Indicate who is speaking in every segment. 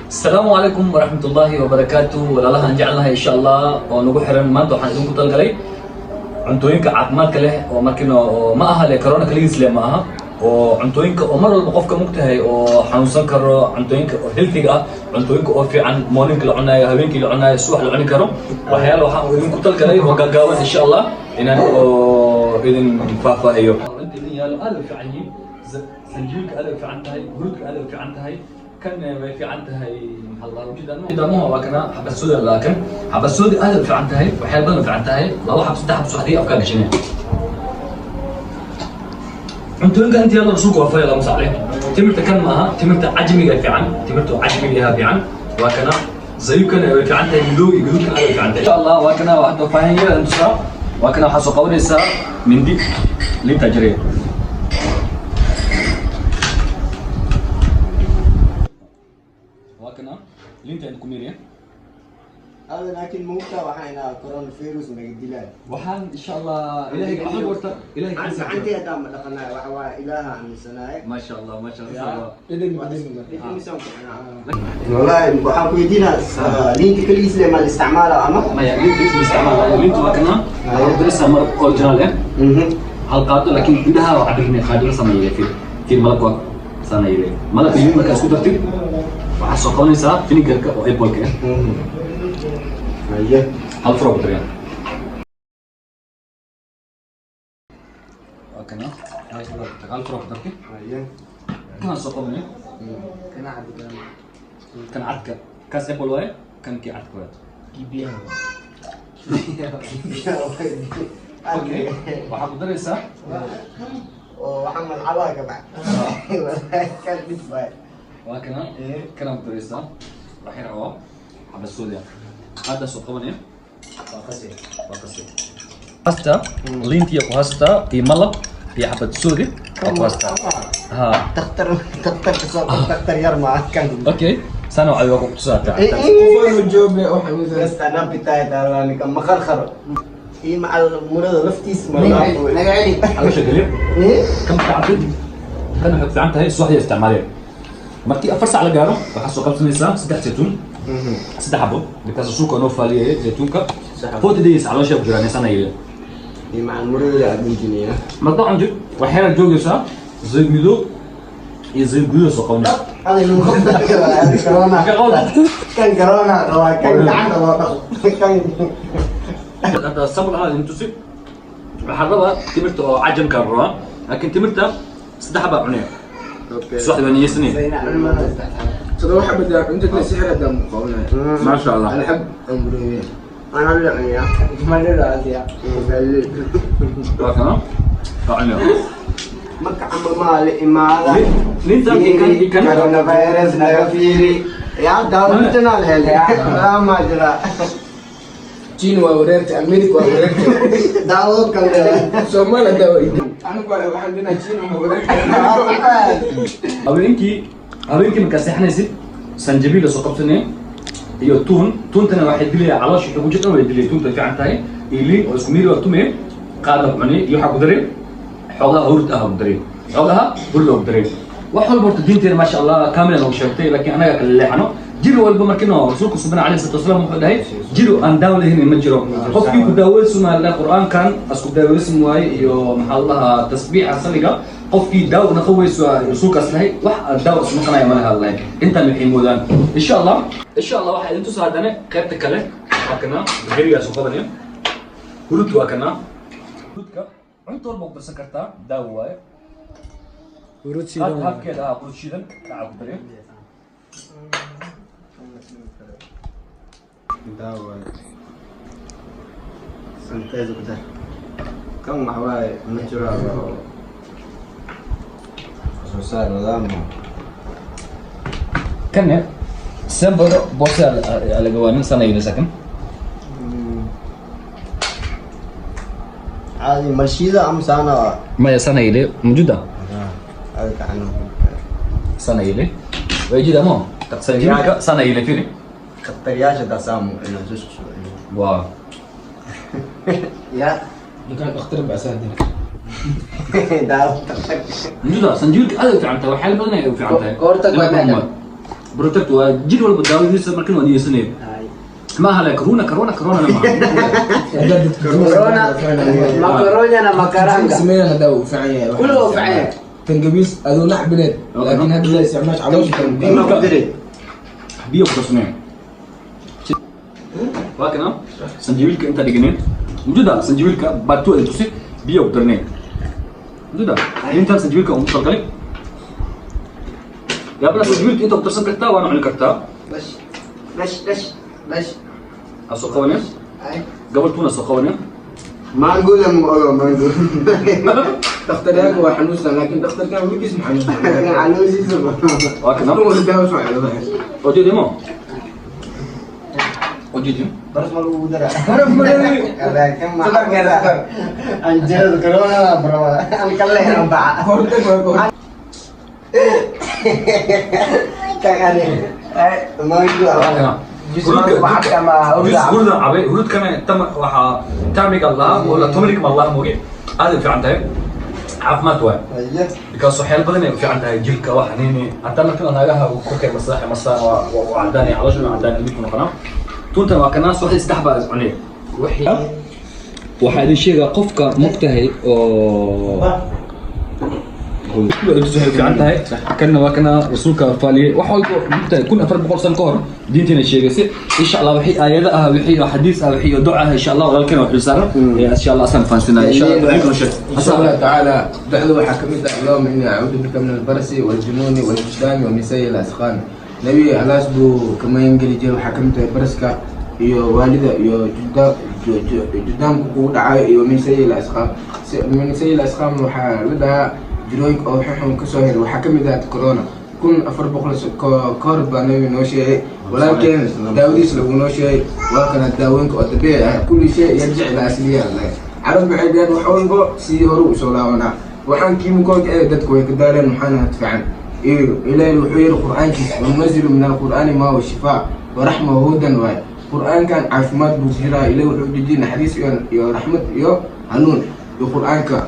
Speaker 1: Asalaamu calaykum waraxmatullaahi wabarakaatu. Walaalahaan jecelnahay, insha Allah oo nagu xiran, maanta waxaan idinku talgalay cuntooyinka caafimaadka leh oo markino oo ma aha le corona kaligiis le ma aha, oo cuntooyinka oo mar walba qofka mugtahay oo xanuunsan karo, cuntooyinka oo healthiga ah, cuntooyinka oo fiican, morningka la cunaayo, habeenkii la cunaayo, subax la cuni karo. Waxyaala waxaan idinku talgalay oo gaagaaban, insha Allah, inaan oo idin faahfaahiyo. Inta idin yaalo aad u fiican yihiin. Sanjiilka aad u fiican tahay, huruudka aad u fiican tahay, kan way fiican tahay. Maxaa la ujeedaa? Waa kana xabasooda, laakin xabasooda aad u fiican tahay, waxyaala badan u fiican tahay. Laba xab, saddex xab subaxdii afkaa gashanaya. Cuntooyinka inta yaalo rasuulku waa fayl allahuma salli. Timirta kan maaha, timirta cajmiga fiican, timirta cajmiga yaha fiican. Waa kana zayubkana way fiican tahay, madow iyo gaduudkan aad way fiican tahay, insha Allah. Waa kana waxda faahfaahin tusaa. Waa kana, waxaa soo qabanaysaa mindi, liinta jareer. Waa kana liinta ku miiriya.
Speaker 2: Hada laakiin maogtaa waxaa inaa coronavirus naga dilaa?
Speaker 1: Waxaan insha Allah Ilahay waxaan horta Ilahay.
Speaker 2: Gacantii hadaa ma dhaqanayo, waxa waaye Ilaaha aaminsanaay.
Speaker 1: Ma sha Allah, ma sha Allah.
Speaker 2: Wallahi waxaan ku weydiinaa, liinta keligiis le ma la isticmaala ama?
Speaker 1: Maya, liinta isma isticmaalayo. Liinta waa kana, waxaa ku daraysaa malab original eh, hal qaado, laakiin indhaha waa cabirnay qaadada sameeyay. Fiir fiir, malabka waa sameeyay. Malabka iyo markaa isku dartid, waxaa soo qabanaysaa vinegarka oo apple-ka ah.
Speaker 2: Haye.
Speaker 1: Hal furo ku daraya. Waa kana, hal furo ku dartid.
Speaker 2: Haye.
Speaker 1: Kana soo qabanay kan cadka, kaas apple waaye, kan kii cadka waaye. Okay, waxaa ku daraysaa
Speaker 2: Oo waxaan malcabaa ka bax kan dhib waay.
Speaker 1: Waa kana, kana ku daraysaa wax yar oo xabasooda. Hadda soo qabanaya.
Speaker 2: Waa qasay.
Speaker 1: Waa qasay hasta liintiya ku hastaa iyo malab iyo xabad soodi waa ku hastaa ha.
Speaker 2: Takhtar, takhtarka soo takhtar yar ma kan.
Speaker 1: Okay, sana waxay waa ku tusaa.
Speaker 2: Bas anaa bitaay taalaanika maqarqaro iyo macal murada laftiis ma.
Speaker 1: Caloosha geliyo kan marka cabtid. Kan waxay ku fiican tahay subaxdii isticmaaleen. Markii 4 sac la gaaro, waxaa soo qabsanaysaa saddex zaytuun, saddex xabo, because suuqa noo faaliyay zaytuunka 40 days caloosha ku jiraan sanaya.
Speaker 2: Iyo macal murada aad injiniya.
Speaker 1: Marka cuntid, waxayna joogaysaa zayt madow iyo zayt guduud soo qabanaysa.
Speaker 2: Corona kan, corona qabaa kan, gacanta loo dhaqo kan.
Speaker 1: Hadda sample ahaan idin tusi. Waxaan rabaa timirta oo cajamka rabaa, laakiin timirta saddex baa cunaya subaxdii, baa niyeysanaya.
Speaker 3: ترى واحد بدي انت سحر هذا مقاولة.
Speaker 1: ما شاء الله.
Speaker 3: انا احب امبرويه.
Speaker 2: انا اللي cuniyaa.
Speaker 1: Waa kana, waa cunaya.
Speaker 2: Marka camal maa la imaada.
Speaker 1: Liinta iyo kan iyo kan.
Speaker 2: Coronavirus naga fiiri yaa daawintana la helay ma jira.
Speaker 3: چين ووريرت، امريكا ووريرت.
Speaker 2: Daawad kan leedahay.
Speaker 3: صومال دواء، انا قال عندنا چين ووريرت.
Speaker 1: Habeenkii markaa seexanaysid, sanjabiil la soo qabsanaya iyo tuun. Tuuntana waxay dilaya caloosha wixii ku jirta way dilaya. Tuunta way fiican tahay iyo liin oo isku miiri, waa tumee, qaadna ku cunay. Iyo waxaa ku daray xoogaha hurd ah, ku daray xoogaha hurd ku daray. Wax walba horta diinteena, maasha Allah, kaamila noogu sheegtay, laakiin anaga kala leexano. Jir walba markino rasuulku subhana alayhi salatu wasalaam wuxuu dhahay, jiro aan daawo lahayn ma jiro. Qofkii ku daaweysan la Qur'aankan asku daaweysan waaye iyo maxaa la dhahaa tasbiixa, saliga, qofkii daawo naqo weyso rasuulkaas dhahay, wax aan daawo isma qanaya ma laha lahayn. Intaan waxay moodaan, insha Allah, insha Allah. Waxaa idin tusaa haddana qaybta kale. Waa kana gerigaa soo qabanaya. Hurud waa kana. Hurudka cunto walba ku darsan kartaa, daawo waaye.
Speaker 3: ورود.
Speaker 1: Habkeeda ah hurud shiidan dhaca ku daraya.
Speaker 2: Daawa sanitizer ku dar. Kan waxa waaye natural oo soo saar nidaam.
Speaker 1: Kanne sembaro boose laga waa nin sanayna sakan.
Speaker 2: Caadi malshiida ama saana?
Speaker 1: Maya, sanayile mjuda.
Speaker 2: Caadi gacan.
Speaker 1: Sanayile way jida mo sanjibilka sanayile firi.
Speaker 2: Khataryaasha dasaamu inaa soo soo.
Speaker 1: Waa
Speaker 2: ya.
Speaker 3: كان اخترب اساسا.
Speaker 2: Daawo takhtar.
Speaker 1: Mjuda sanjibilka aad u fiican tahay, waxyaala badan ay u fiican tahay.
Speaker 3: Goorta goorma?
Speaker 1: Protect waa jir walba daawadiisa markan waa niyeysanaya. Ma aha like corona, corona, corona ma aha.
Speaker 2: Corona, macaroni na makaranga.
Speaker 3: Sameeyana hadda uu fiican yahay.
Speaker 2: Kulli waa fiican yahay.
Speaker 3: Tangawiis adoo nacbineed, laakiin hadda la isticmaasho caloosha
Speaker 2: Ima ku diray.
Speaker 1: Biyo ku darsanaya. Waa kana sanjabiilka inta dhiganeen mujada sanjabiilka baatu ay tusi biyo ku darneen mujada intaan sanjabiilka ugu talgalay. Yaabana sanjabiilka inta ku darsan kartaa, waana cuni kartaa.
Speaker 2: Bash bash bash bash.
Speaker 1: Ha soo qabaneen.
Speaker 2: Ay.
Speaker 1: Gabal tuuna soo qabaneen.
Speaker 2: Mango lama ogo mango.
Speaker 3: Dhakhtaryaanka waa xanuunsan, laakiin dhakhtarkan weligiis ma xanuunsan.
Speaker 2: Calooshiisa.
Speaker 1: Waa kana.
Speaker 3: Daawo soo celo.
Speaker 1: Ojeedimo, ojeedim.
Speaker 2: Baraf ma lagu daraa?
Speaker 3: Baraf ma lagu-
Speaker 2: Laakiin ma anjeerada corona la barwa. An kale aan baca.
Speaker 3: Kahortag waa kahortag.
Speaker 2: Kan ani. Ay, mango.
Speaker 1: Waa kana. Hurda cabay hurudkana tam waxaa turmeric allah wala turmeric ma allah mooge, aad ay u fiican tahay, caafimaad waay.
Speaker 2: Aye.
Speaker 1: Because waxyaalo badan ay u fiican tahay jirka, wax nini hataa marka naagaha uu korkay masaax masa waa waa cadaan, caloosha waa cadaan midku noqonaa. Tuntan waa kana subaxdii saddex baa is cunay. Waxaa idin sheegaa qofka mugtahay oo waxay fiican tahay. Kanna waa kana rasuulka faaliyey wax walba mugtahay 1400 sano ka hor diintiina sheegaysay. Insha Allah wixii aayado ah, wixii xadiis ah, wixii duca ah, insha Allah walaalkeena wax saaran insha Allah asan fahansanaa insha Allah ducooyinka noo sheeg.
Speaker 3: إن شاء الله تعالى دعوة waxaa kamid ah اللهم إني أعوذ بك من البرص والجنون والجذام ومن سيء الأسقام. Nabi alaas buu ka magan geli jiray. Waxaa kamid tahay baraska iyo waalida iyo judaamka kugu dhacayo iyo min سيء الأسقام. من سيء الأسقام waxaa la dhahaa jirooyinka oo xunxun kasoo helay. Waxaa kamid ah corona. 1400 ka hor baa nabi noo sheegay, walaalkeen daawadiis lagu noo sheegay. Waa kana daawooyinka oo dabiici ah. كل شيء يرجع إلى أصله. Carab waxay dhaheen wax walbo sidii hore usoo laabanaa. Waxaan kiimikoolka ee dadku way ka daareen, maxaana fiican. Iyo Ilaahay wuxuu yidhi Qur'aankiisa: وننزل من القرآن ما هو شفاء ورحمة وهدى. Waay Qur'aankan caafimaad buu jiraa. Ilaahay wuxuu dejiyey naxariis iyo raxmad iyo hanuun iyo Qur'aanka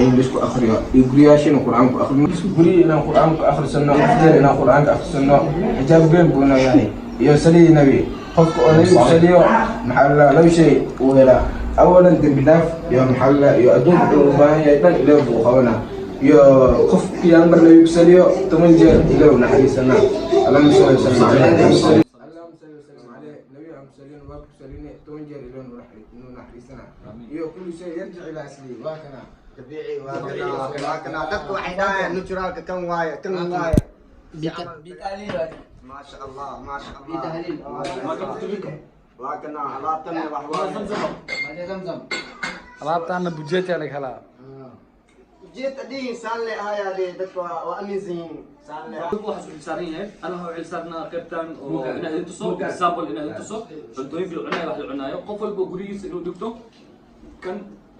Speaker 3: in laisku akriyo iyo guryaashina Qur'aanku akriyo, guryihi inaan Qur'aanku akhrisano, qofkeena inaan Qur'aanka akhrisano. Xijaab been buu noo yahay iyo salidii Nabi. Qofka oo Nabi ku saliyo maxaa la laba shay uu helaa: awalan dembi dhaaf iyo maxaa la iyo adduunka wuxuu u baahan yahay dhan Ilaah buu qabanaa. Iyo qofkii aan mar Nabi ku saliyo 10 jeer Ilaah u naxariisanaa. اللهم صل وسلم عليه، اللهم صل وسلم عليه. Nabi aan ku salino, waa ku saline 10 jeer Ilaah nuu naxariisanaa. Iyo كل شيء يرجع إلى أصله. Waa kana.
Speaker 2: Dabiici waa kana, waa kana. Dadku waxay dhahayaan naturalka kan waaye, kan waaye. ما شاء الله، ما شاء الله. Waa kana alaabtan wax waaye.
Speaker 1: Alaabtaana bujeeti laga helaa.
Speaker 2: Ujeedka dhihin saan le ahayaa dee dadka waa aaminsan yihiin saan le.
Speaker 1: Waxaas u xilsaaran yahay, ana waxaa u xilsaarnaa qaybtan oo inaad idin tuso example, inaad idin tuso cuntooyinka la cunayo, wax la cunaayo, qof walba gurigiisa inuu dhigto kan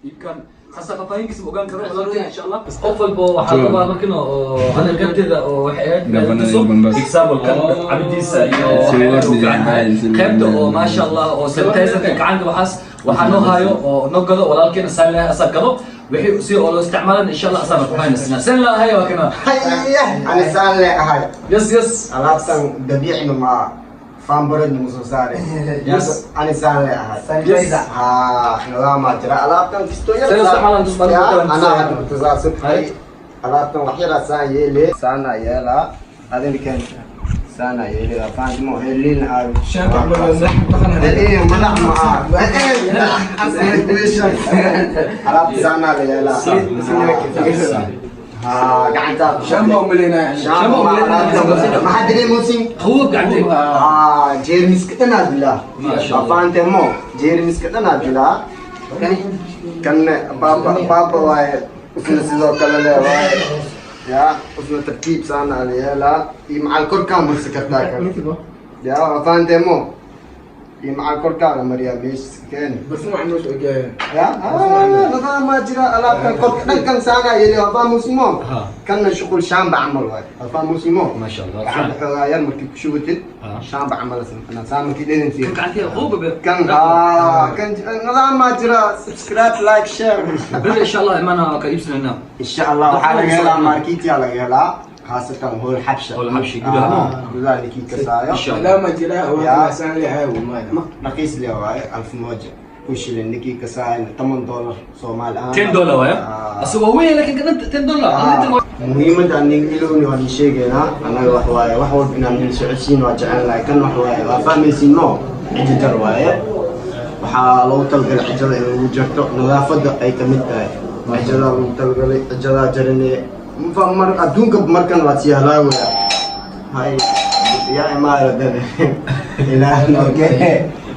Speaker 1: iyo kan hasa faahfaahinkiisa ma ogaan karo walaalkeen. Insha Allah qof walba waxaa rabaa markin oo ana qaybteeda oo waxay ahayd inaad idin tuso example kan cabidiisa iyo waxyaalaha u fiican tahay. Qaybta oo maasha Allah oo sanitizer-ka gacanta waxaas waxaa noo hayo oo noo gado walaalkeena saan asaa gado wixii si oo loo isticmaalan. Insha Allah asaa faahfaahinaysa sen la hayo waa kana.
Speaker 2: Haya, ani saan le ahay.
Speaker 1: Yes.
Speaker 2: Alaabtan dabiicina ma faanbaroodna ma soo saare.
Speaker 1: Yes.
Speaker 2: Ani saan le ahay.
Speaker 1: Yes.
Speaker 2: Ha, nidaama jira alaabtan kisto yar.
Speaker 1: Sida isticmaalaan tus baan
Speaker 2: Ya,
Speaker 1: ku
Speaker 2: anaa hadda kutusaa. Alaabtan wax yaraa saan yeele, saana yeelaa, adina keen saana yeele faantimo helin.
Speaker 3: Shaanka camal waa madax dhaqan.
Speaker 2: Eh, madax ma aha. Alaabta saana la yeelaa. Ha, gacantaa.
Speaker 3: Shaan baa umaleynaya.
Speaker 2: Shampoo ma alaabta maxaa dareemaysin?
Speaker 1: Qabow gacantay.
Speaker 2: Ah, jeermiska dhan aa dilaa.
Speaker 1: Maasha Allah.
Speaker 2: Afaantemo jeermiska dhan aa dilaa. Kan baaba baaba waaye, isna sidoo kale le waaye. Ya, isna tartiib saana la yeelaa iyo macal korkaa marsi kartaa kan. Ya, afaantemo iyo macal korkaa la mariyaa meesha keeni.
Speaker 3: Barfuum waxaa noo soo egaaya.
Speaker 2: Ya, ah, nidaam ma jira alaabtan korka dhan kan saana yeeli afaamusimo.
Speaker 1: Ha.
Speaker 2: Kanna shuqul shaamba camal waaye, afaamusimo.
Speaker 1: Maasha Allah.
Speaker 2: Gacanta xoogaa yar markii ku shubatid
Speaker 1: Ha.
Speaker 2: shaamba camal sanaa saa markii dhedhan siiyo.
Speaker 1: Gacantay qabow be.
Speaker 2: Kan haa, kan nidaam ma jira. Subscribe, like, share.
Speaker 1: Beri insha Allah imaana ka iibsanayna.
Speaker 2: Insha Allah waxaa laga helaa market-ya laga helaa. Khaasatan hool xabsha.
Speaker 1: Howl xabshi, gudaha.
Speaker 2: Gudaha ninkii kasaayo.
Speaker 1: Insha Allah.
Speaker 3: Lama jira
Speaker 2: Ya.
Speaker 3: waa saan leeyahay wallahi.
Speaker 2: Raqiis le waaye, 1000 ku shilin ninkii kasaayo, $10 Soomaali ahaan.
Speaker 1: $10 waaye. Asagoo weyn, laakiin kana $10.
Speaker 2: Muhiimadda aan ilowni waan sheegaynaa anaga wax waaye, wax walba inaan nil socodsiin waa jecel lahay. Kan wax waaye, waa fahmaysiin, no cijo jar waaye. Waxaa loogu talagalay cijada in lagu jarto, nadaafadda ay kamid tahay cijada loogu talagalay, cijadaa jarine. Mar adduunka markan waad sii halaagaya. Hay yaa imaaya dade ilaah noge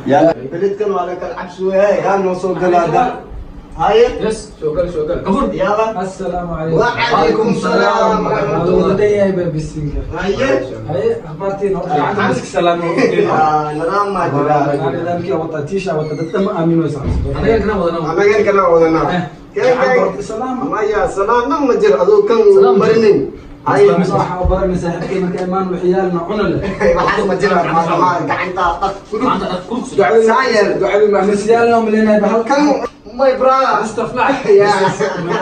Speaker 2: yaa beledkan waa la kala cabsi weeye, yaa noo soo galaada haye.
Speaker 1: Yes.
Speaker 3: Soo gal, soo gal.
Speaker 1: Gafur.
Speaker 2: Yala.
Speaker 4: السلام عليكم.
Speaker 2: وعليكم السلام ورحمة الله.
Speaker 4: ودي بسنجر.
Speaker 2: haye.
Speaker 4: هاي اخبارتين عندك السلام.
Speaker 2: Nidaam maa jira.
Speaker 4: nidaamkii wata tiisha wata dadka ma aaminaysa.
Speaker 1: Anaga kana wadanaa.
Speaker 2: Anagan kana wadanaa.
Speaker 4: Salaam.
Speaker 2: Maya, salaam ma jir adoo kan marinin. Haye.
Speaker 4: waxa baranay saaxiibkay marka imaan waxyaalna cuna leh.
Speaker 2: Waxaas ma jira, ma gacanta dhaq kudug.
Speaker 1: Maanta dhaq kursi.
Speaker 2: Saayel.
Speaker 3: Ducadu ma
Speaker 4: misyaalna umaleynaya bahal
Speaker 2: Kan my brother.
Speaker 4: mustaflac.
Speaker 2: Ya.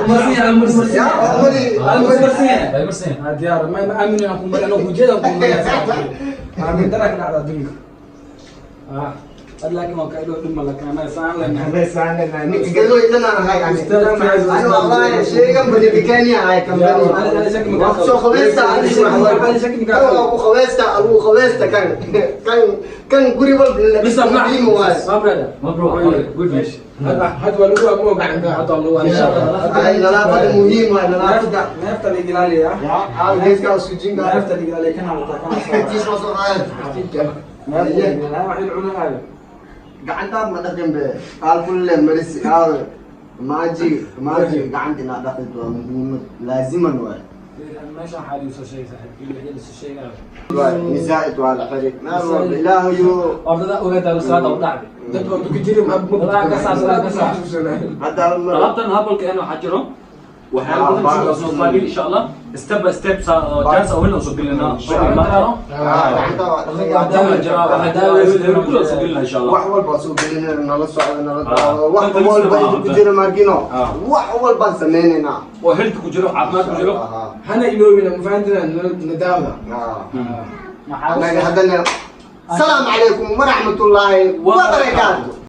Speaker 4: marsiya marsiya.
Speaker 2: Ya umari.
Speaker 4: marsiya.
Speaker 1: Bay marsan.
Speaker 4: Diyaar ma aaminayna ku mar anoo ujeeda ku mar aamin dara ka dhacda adduunka laakiin waa ka idho dhib ma laakiin anaga saan leenahay.
Speaker 2: Ninka idana ahay ani. Ani wallahi sheegan bani bikani ahay kan bani. Waa soo qaweysta ani. Waa ku qaweysta, agu qaweysta kan kan kan guri walba la muhiim waaye.
Speaker 4: Ma brother.
Speaker 1: Ma bro, good wish.
Speaker 3: Had waa lagu amoo gacanta.
Speaker 4: Hadda lagu
Speaker 2: Ay, nadaafada muhiim waaye, nadaafada.
Speaker 4: Neefta la ilaaliya.
Speaker 2: Ya, aa geeska isku jinga.
Speaker 4: Neefta la ilaaliya, kana wata kana soo.
Speaker 2: Tiis ma soo qaad.
Speaker 4: Neefta la ilaaliya waxay cunahay.
Speaker 2: Gacantaad ma dhaqin be. Aal kulle marisi aal. Maaji, maaji gacanta inaad dhaqid waa muhiimad laaziman waaye.
Speaker 4: meesha waxaa liisoo sheegay saaxiibkii wixii liisoo sheegay.
Speaker 2: Waay, misaa'id waa la xiri. Meel walba ilaahayo.
Speaker 1: Ordada ogaada salaada u dhacday.
Speaker 3: Dad waa duka jiri ma
Speaker 4: Walahi ka saar, walahi ka saar.
Speaker 2: Hadda hal mar.
Speaker 1: Alaabtan habalka een waxaa jiro waxyaalo badan soo soo faagay insha Allah, step by step sa chance awal soo gelinaa.
Speaker 2: Gacanta waa dhaqin.
Speaker 1: Jira waxaa jira kullu soo gelinaa insha Allah.
Speaker 2: Wax walba soo gelinayna, nala socda, nala daawado, wax walba inta ku jira maarkino, wax walbaan sameynaynaa.
Speaker 1: Oo health ku jiro, caafimaad ku jiro.
Speaker 3: Hana iloobina mafahantina nadaawda.
Speaker 2: Anaga haddana salaamu calaykum waraxmatullaahi wabarakaatu.